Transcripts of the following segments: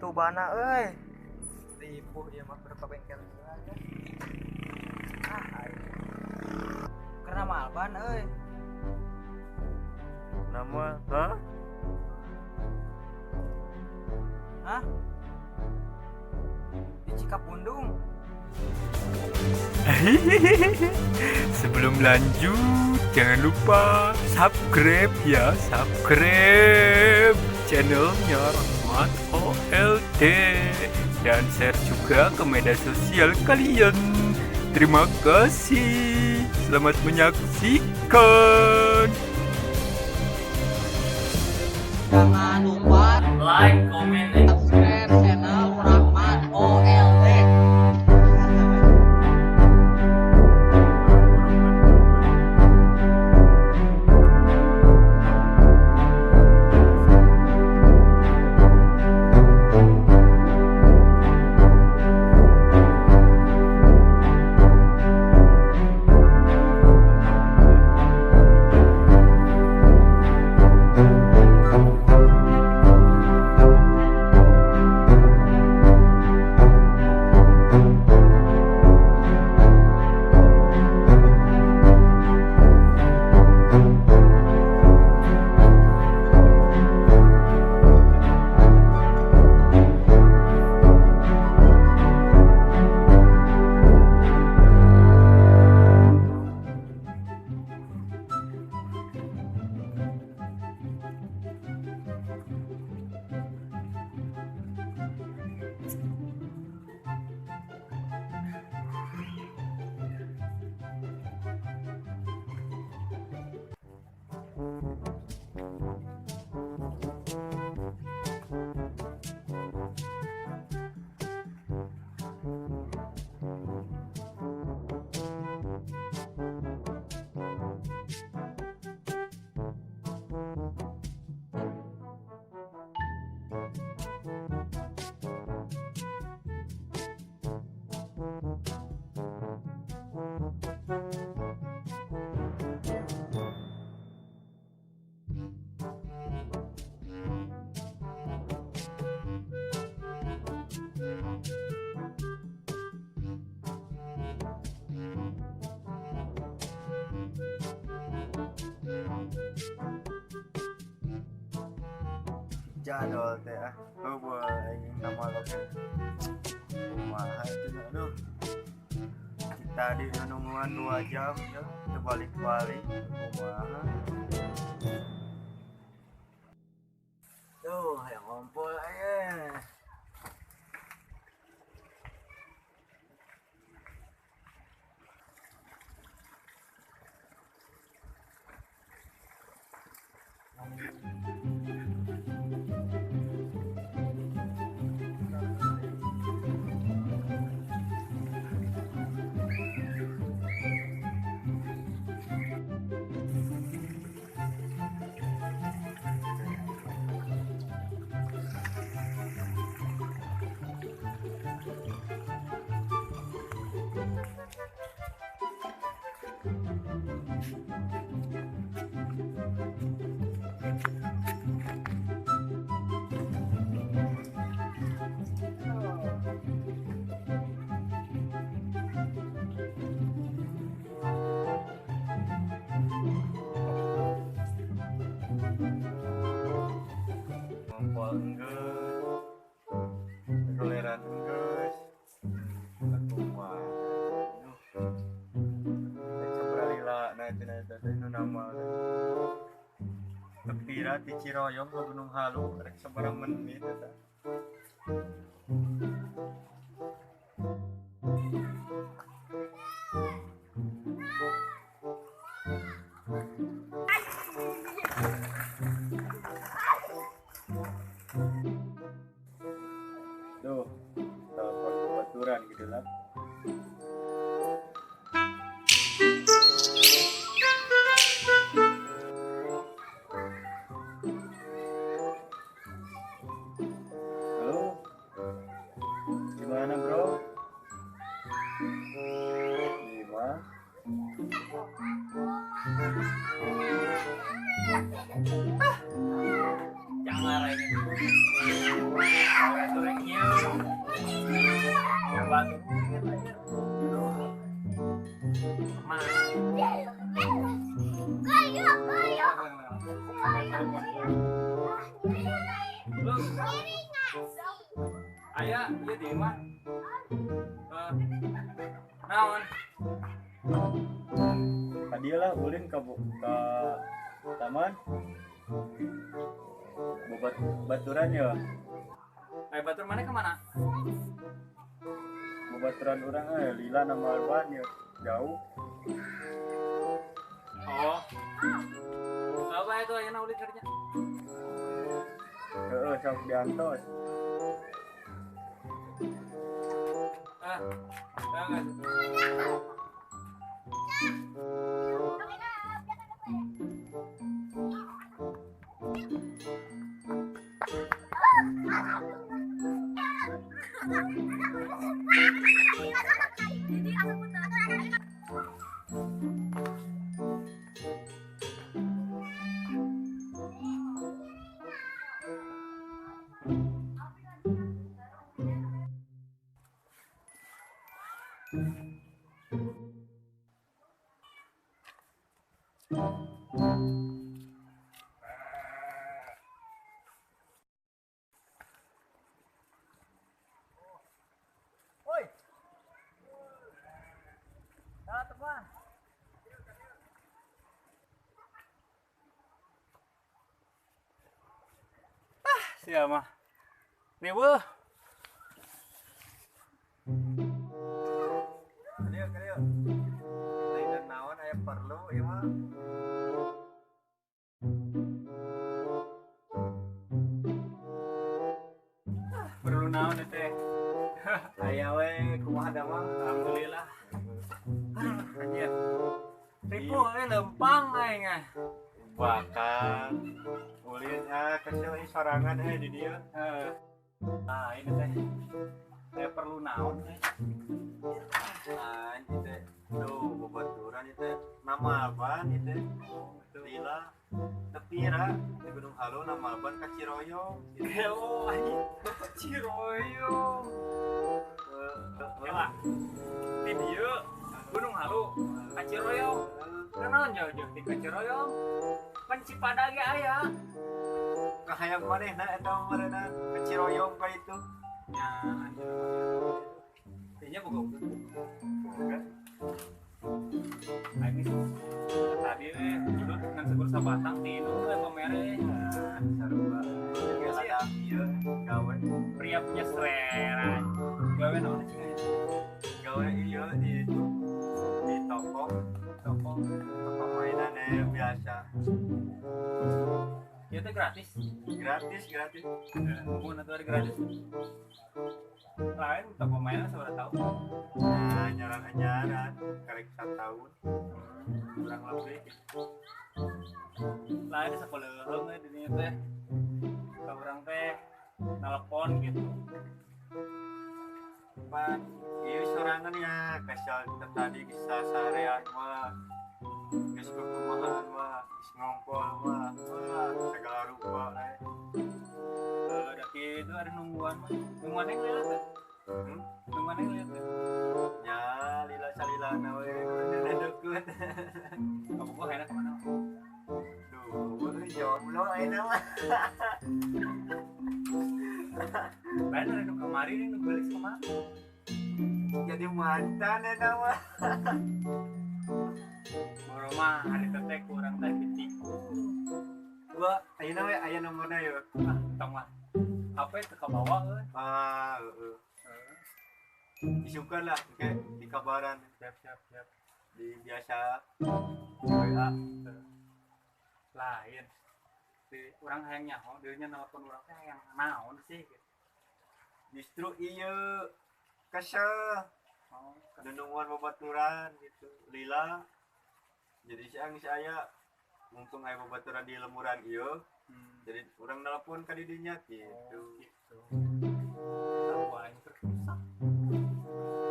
Itu bana euy. Ripuh ieu mah berapa bengkel heula ya. Ah, aing. Karena mahal ban euy. Nama, hah? Hah? Di Cikapundung. Sebelum lanjut, jangan lupa subscribe ya, subscribe channelnya Rahmat OLD dan share juga ke media sosial kalian. Terima kasih. Selamat menyaksikan. Jangan lupa Like, comment, and subscribe channel Rahmat OLD. Jadol teh ah. Eueuh aing nama oge. Kumaha itu aduh. Tadi nungguan 2 jam ya, teu balik-balik kumaha. Tuh, yang ngompol aja. Ngompol enggeus. Toleran enggeus. Kumaha. Aduh. Rek sabaraha lila na cenah eta teh nu nama teh. Tepira ti Ciroyom ka Gunung Halu rek sabaraha menit eta. Duh, telepon kebaturan gitu lah. Naon? Tadi lah ulin ke taman. Bobat baturan ya. Ayo batur mana kemana? Bobaturan orang lila nama Alban ya jauh. Oh. Apa itu ayeuna ulin kerja? Heeh, sok diantos. Ah. Jangan. Woi. Salah teman. Ah, siapa? Riweuh. Kalieu kalieu. Lain naon aya perlu ieu mah. Perlu naon ieu teh? Aya we kumaha damang? Alhamdulillah. Aduh, anjir. Ribu lempang aing ah. Bahkan ulin kesel ieu sorangan di dieu. Heeh. Nah, ini teh. Saya perlu naon teh. Nah, ini teh. Duh, bobaturan ieu teh. Nama Alban ieu teh. Lila tepira di Gunung Halu nama Alban ka Ciroyom. Gelo anjing. Ciroyom. Kela. Di dieu Gunung Halu ka Ciroyom. Kunaon jauh-jauh ti ka Ciroyom? Pan Cipada ge aya. Kahayang manehna eta meureunna ka Ciroyom ka itu. Nya anjir. Kayaknya boga udah. Boga. Aing tadi udut ngan segur sabatang ti indung we pamere. Nah, sarua. Biasa ya. Ieu gawe Pria punya selera. Gawe naon sih aya? Gawe ieu di itu di toko, Toko. Toko mainannya biasa. Ieu teh gratis. Gratis, gratis. Mun atuh ada gratis. Lain toko mainan sabaraha taun? Nah, nyaran-nyaran karek satahun kurang lebih. Lain sakoleung we di dinya teh. Ka urang teh telepon gitu. Pan ieu sorangan ya kesel tadi kisah sarean mah. Geus kukumahaan mah, geus ngompol mah. Wah, segala rupa eh. Da kitu ada nungguan mah. Nungguan yang lila teh. Hmm? Nungguan yang lila teh. Ya, lila salilana we dukun. Kamu gua kayaknya kemana? Duh, jomblo ayeuna mah. Lain ada nu kamari nu geulis kumaha? Jadi mantan eta mah. Boro mah hari teh kurang teh ditipu. Gua ayeuna we aya nomorna yeuh. Ah, tong lah. HP teu kabawa euy. Ah, heeh. Isukan lah, oke, di kabaran. Siap, siap, siap. Di biasa di WA. Lain. Di urang hayang nyaho, deunya nelpon urang teh hayang naon sih gitu. Justru ieu kesel Oh, nunungan babaturan gitu. Lila. Jadi siang si aya mumpung aya babaturan di lemuran ieu, jadi urang nelpon ka didinya gitu. Oh, gitu. Tahu aing terusah.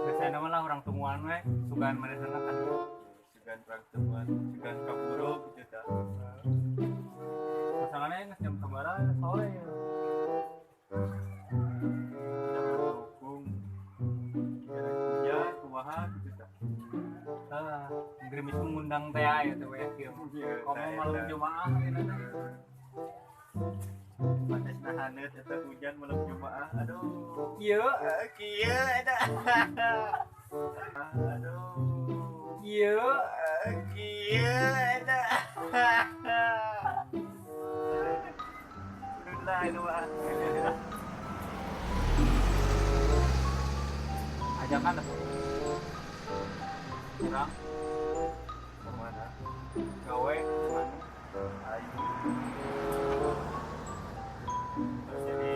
Biasanya mah lah urang tumuan we, sugan manehna kan. Sugan urang tumuan, sugan kaburu gitu tah. Masalahnya geus jam sabaraha sore ya. Tidak mendukung. Gara hujan kumaha gitu tah. Ah, gerimis mengundang teh aya teh we kieu. Iya, Komo tah, malam eta. Jumaah ayeuna teh. Panas nahaneut eta hujan malam Jumaah. Aduh. Kieu Kieu eta. Aduh. Kieu. Kieu eta. Udah lah itu mah. Ajakan atuh. Urang Kemana? gawe mana? Ayo. Terus jadi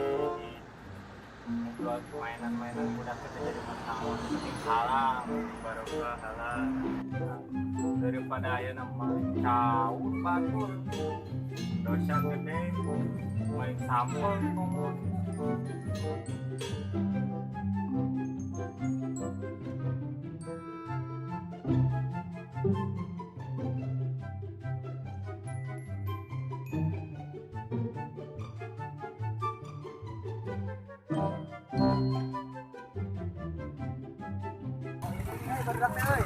buat mainan-mainan budak kita jadi menang penting halal Barokah halal. Daripada aya nama caur batur. Dosa gede. Main sampel ngomong. Eh, barudak teh euy.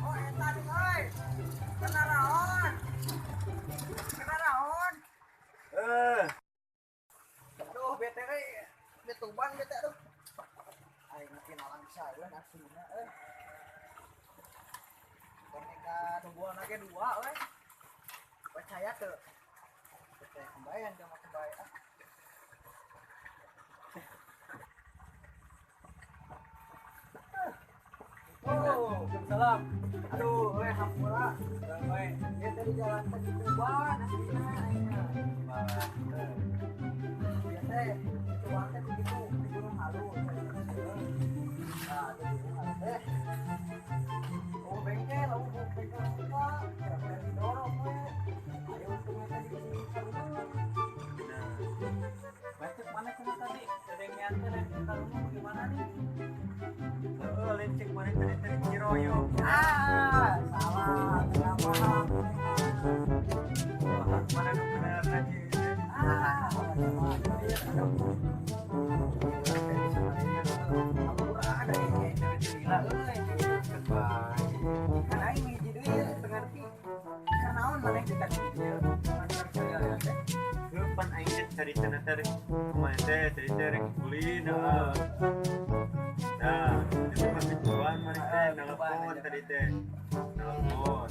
Oh, eta nih euy. Kena naon? Kena naon? Eh, Aduh, bete euy. Betuban bete aduh. Aing mungkin orang saya aslina euy. Boneka nungguan lagi dua euy. Percaya tuh. Percaya kembayan sama kembaya. Ah. Oh, salam. Aduh, euy hampura. Euy, dia tadi jalan teh di Tuban aslina aing mah. Dia teh di Tuban teh begitu di Gunung Halu. Nah, di Gunung Halu teh. Oh, bengkel, oh, bengkel buka. Kira-kira didorong we. Ayo untungnya teh di sini karunung. Baca mana cenah tadi? Ada yang nyantai dan karunung bagaimana nih? Heeh, licik mana tadi tadi Ciroyom. Ah, salah, salah paham. Wah, mana nu bener lagi. Ah, aduh. Ada ini, gila euy. Kan aing hiji deui ya, teu ngerti. Kunaon maneh teh tadi dieu? Mana percaya ya teh? Heuh, pan aing teh caritana teh rek kumaha teh tadi teh rek ulin heeh. Nah, itu pas dituan maneh teh nelpon tadi teh. Nelpon.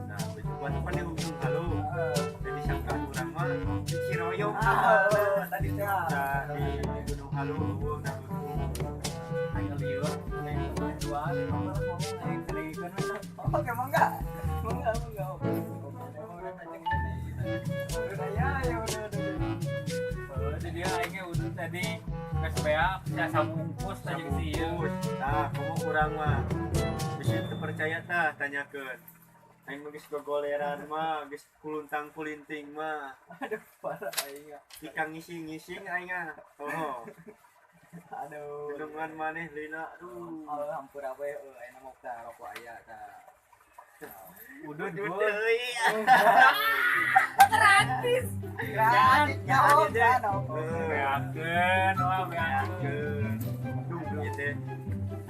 Nah, bejuan pan di ujung halu. Jadi sangka urang mah di Ciroyom. Ah, tadi teh. Nah, di Gunung Halu eueuh narutung. Aing lieur, aing dua, ngomong aing sedihkeun we teh. Oh, oke, mangga. Mangga, mangga. Emang udah tadi udah ya, ya udah. Oh, jadi aingnya udah tadi geus beak, sia sabungkus teh jeung si ieu. Nah, komo urang mah bisa teu percaya tah tanyakeun. Aing mah geus gogoleran mah, geus kuluntang kulinting mah. Aduh, parah aing. Ikang ngising-ngising aing ah. Oh, Aduh. Gendongan maneh lila aduh. Oh, hampura we euy, ayeuna mah tah rokok aya tah. Udud Udud gua. deui. Gratis jawab kan. Beakeun, wah beakeun. Aduh, ieu teh.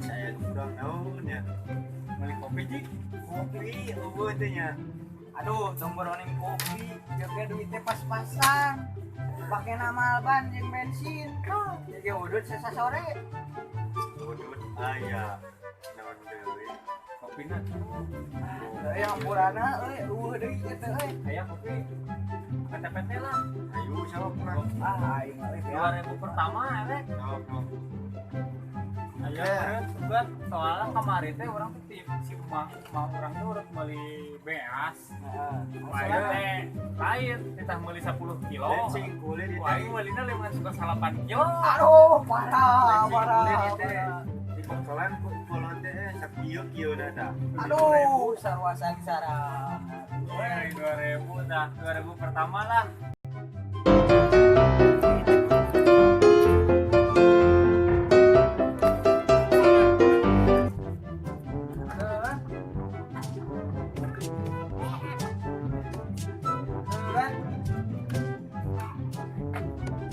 Saya kurang naon ya. Beli kopi ji. Kopi eueuh teh nya. Aduh, tong beroning kopi, jaga duitnya pas-pasan. Pakai nama ban jeung bensin. Jadi udut sesa sore. Udud aya. Naon deui. Kopina tuh. Euy, hampurana euy, eueuh deui ieu teh euy. Aya kopi. PT-PT lah. Ayo sama kurang. Ah, aing mah euy. 2000 pertama ya. Sok, sok. Ayo, meureun sugan soalnya kemarin teh urang teh tim si emak urang teh urang meuli beas. Heeh. Aing teh lain titah meuli 10 kilo. Lencing kulit Ku aing meulina lima suka 8 kilo. Aduh, parah, Lencing parah. kulit ieu teh. Parah. Di bakalan ku kolot teh sakieu kieu dah tah. Aduh, sarua sangsara. Woi, 2000 dah, 2000 pertama lah.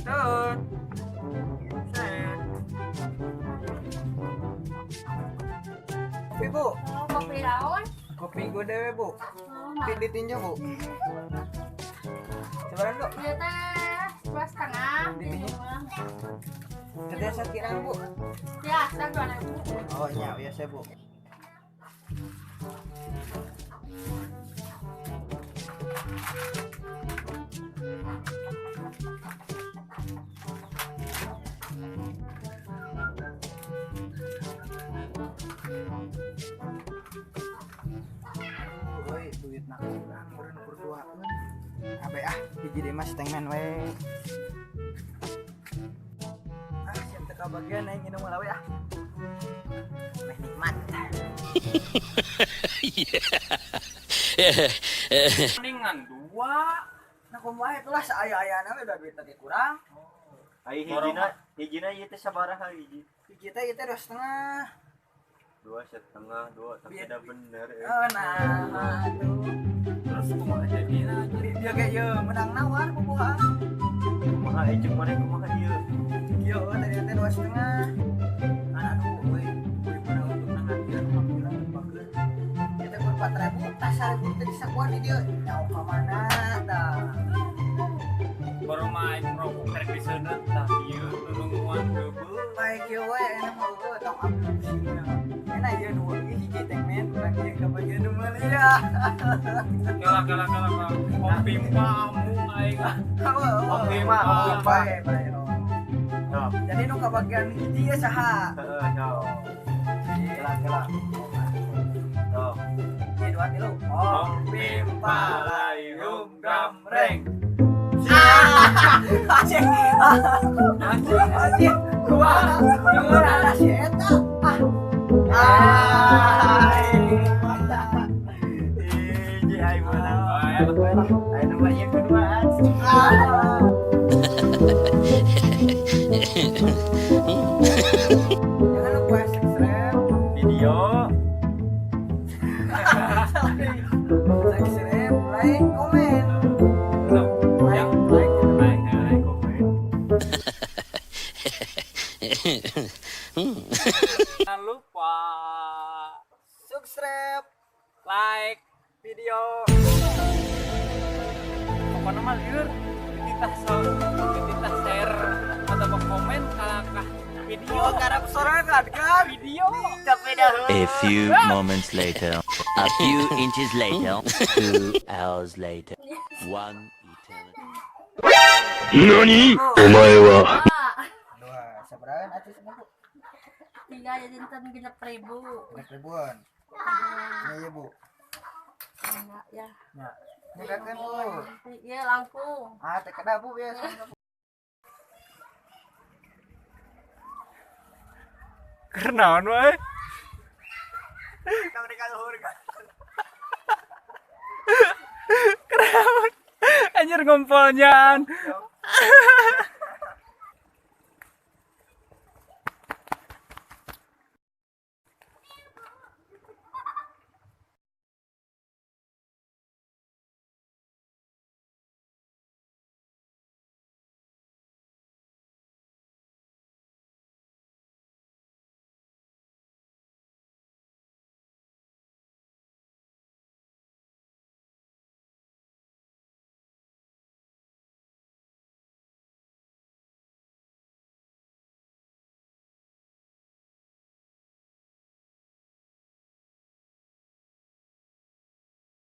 Tut. Set. Kopi, Bu. Oh, kopi Kopi gode we, Bu. Ditinju, Bu. Sebaran, Bu. Ieu teh 2,5. Ditinju. Teh sakirang, Bu. Biasa 2.000. Oh, iya, biasa, Bu. Euy, duit nak kurang meureun ukur duaeun. Abe ah, hiji deui mah setengah we. Ah, siap teu kabagian aing nginum heula we ah. Meh nikmat. Mendingan dua. Nah, kumaha itulah saaya-ayana we udah duit teh kurang. Ai hijina, hijina ieu teh sabaraha hiji? Hiji teh ieu teh 2,5. 2,5, dua tapi Biar- ada bener. Eh. Oh, nah, aduh. Terus kumaha jadina? Dia kayak ieu menang nawar bubuhan. Kumaha eh jeung maneh kumaha ieu? Ieu tadi teh 2,5. Kan aduh euy, euy pada untuk nangan alhamdulillah bagus. Ieu teh kur 4.000, tas 1.000 teh disakuan di dieu. Nyaho ka mana tah. Baru mah aing rokok rek diseuneuh tah ieu nununguan geubeuh. Baik ieu we enak mah eueuh tong ambil pusing mah. Enak ieu nu ieu hiji teh men, urang ieu kabagian nu meuli ya. Kala kala kala kala. Kopi pamung aing. Kopi mah, kopi mah. Bae bae. Oh. Sok. Jadi nu kabagian hiji ya saha? Heeh, sok. Kela kela. Sok. Ieu dua tilu. Kopi palayum gamreng. Anjing. Anjing, anjing. Dua. Dua ada si eta. Ah. Ah. Hiji aing menang. Bae. Aing nu ieu keduaan. Ah. Jangan lupa subscribe, Video subscribe, like, komen. Like, like. Like, like komen. Jangan lupa Subscribe like video. Pokoknya mah lieur dititah dititah share atau komen kalakah video Oh, garap sorangan kan? Video. Tapi dah. A few moments later, a few inches later, 2 hours later, one eternity. 何お前は。 Dua, sabarahan atuh semua, Bu? Tiga jadi janten 6.000. 6.000-an. Iya, iya, Bu. Enggak ya. Ya. Nyekakeun, Bu. Iya langkung. Ah, teh kada, Bu, ya. Semua, Bu. Kenaon wae. Tong di kaluhur kan. Anjir ngompolnya.